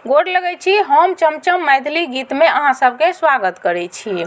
गोर लगै छी। हम चमचम मैथिली गीतमे अहाँ सबके स्वागत करै छी।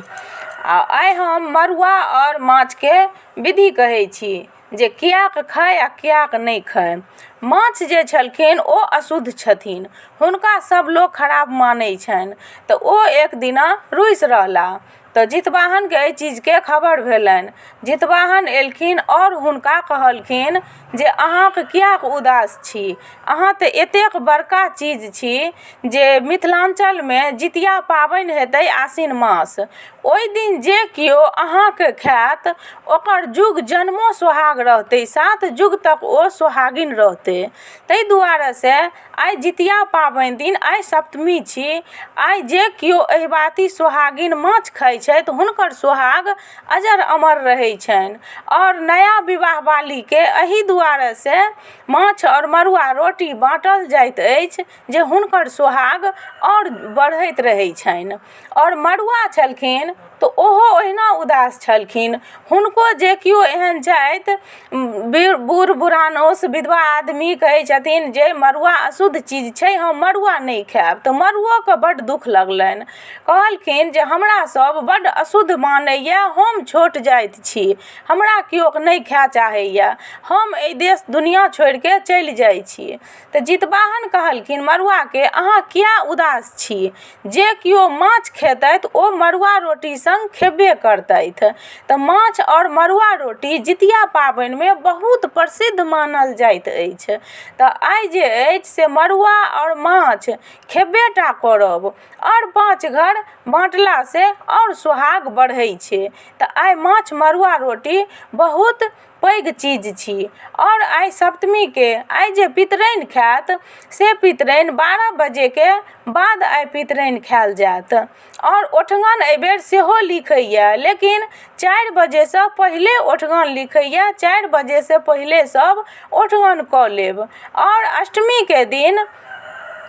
आ आइ हम मड़ुआ आओर माछके विधि कहै छी जे किएक खाइ आ किएक नहि खाइ। माछ जे छलखिन ओ अशुद्ध छथिन, हुनका सब लोक खराब मानै छनि। तऽ ओ एक दिना रूसि रहला। तऽ जितवाहनके एहि चीजके खबर भेलनि। जितवाहन एलखिन आओर हुनका कहलखिन जे अहाँके किएक उदास छी? अहाँ तऽ एतेक बड़का चीज छी जे मिथिलाञ्चलमे जितिया पाबनि हेतै आसिन मास। ओहि दिन जे केओ अहाँके खायत ओकर युग जन्मो सोहाग रहतै, 7 युग तक ओ सोहागिन रहतै। ताहि दुआरे से आइ जितिया पाबनि दिन आइ सप्तमी छी। आइ जे केओ अहिबाती सोहागिन माछ खाइ छथि हुनकर सोहाग अजर अमर रहै छनि। आओर नया विवाह वालीके एहि दुआरे से माछ आओर मड़ुआ रोटी बाँटल जाइत अछि जे हुनकर सोहाग आओर बढ़ैत रहै छनि। आओर मड़ुआ छलखिन तऽ ओहो ओहिना उदास छलखिन। हुनको जे केओ एहन छथि बूढ़ बुढ़ानुस विधवा आदमी कहै छथिन जे मड़ुआ अशुद्ध चीज छै, हम मड़ुआ नहि खायब। तऽ मड़ुओके बड्ड दुःख लगलनि। कहलखिन जे हमरा सब बड्ड अशुद्ध मानैए, हम छोट जाति छी, हमरा केओ नहि खाय चाहैए, हम एहि देश दुनिआँ छोड़िके चलि जाइ छी। तऽ जितवाहन कहलखिन मड़ुआके, अहाँ किए उदास छी? जे केओ माछ खेतथि ओ मड़ुआ रोटी सङ्ग खेबे करतथि। तऽ माछ आओर मड़ुआ रोटी जितिया पाबनिमे बहुत प्रसिद्ध मानल जाइत अछि। तऽ आइ जे अछि से मड़ुआ आओर माछ खेबे टा करब आओर 5 घर बाँटलासँ आओर सोहाग बढ़ै छै। तऽ आइ माछ मड़ुआ रोटी बहुत पैघ चीज छी। आओर आइ सप्तमीके आइ जे पितराइन खायत से पितराइन 12 बजेके बाद आइ पितराइन खायल जायत। आओर ओठगन एहिबेर सेहो लिखैए, लेकिन 4 बजेसँ पहिले ओठगन लिखैए। 4 बजेसँ पहिले सब ओठगन कऽ लेब। आओर अष्टमीके दिन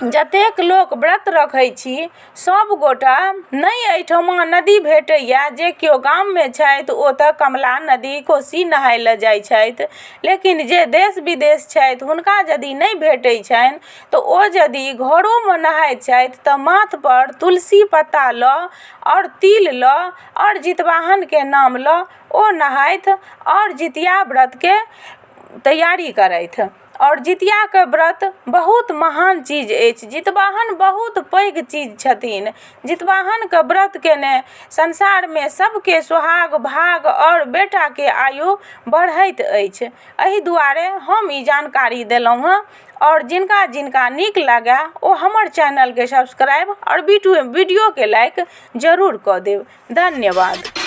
जतेक लोक व्रत रखै छी सब गोटा नहि एहिठमा नदी भेटैए, जे केओ गाममे छथि ओ तऽ कमला नदी कोसी नहाय लए जाइ छथि, लेकिन जे देश विदेश छथि हुनका यदि नहि भेटै छनि तऽ ओ यदि घरोमे नहाइत छथि तऽ माथपर तुलसी पत्ता लऽ आओर तिल लऽ आओर जितवाहनके नाम लऽ ओ नहाथि आओर जितिया व्रतके तैयारी करथि। आओर जितियाके व्रत बहुत महान चीज अछि। जितवाहन बहुत पैघ चीज छथिन। जितवाहनके व्रत कयने संसारमे सबके सोहाग भाग आओर बेटाके आयु बढ़ैत अछि। एहि दुआरे हम ई जानकारी देलहुँ हँ। आओर जिनका जिनका नीक लागय ओ हमर चैनलके सब्सक्राइब आओर वीडियोके लाइक जरूर कऽ देब। धन्यवाद।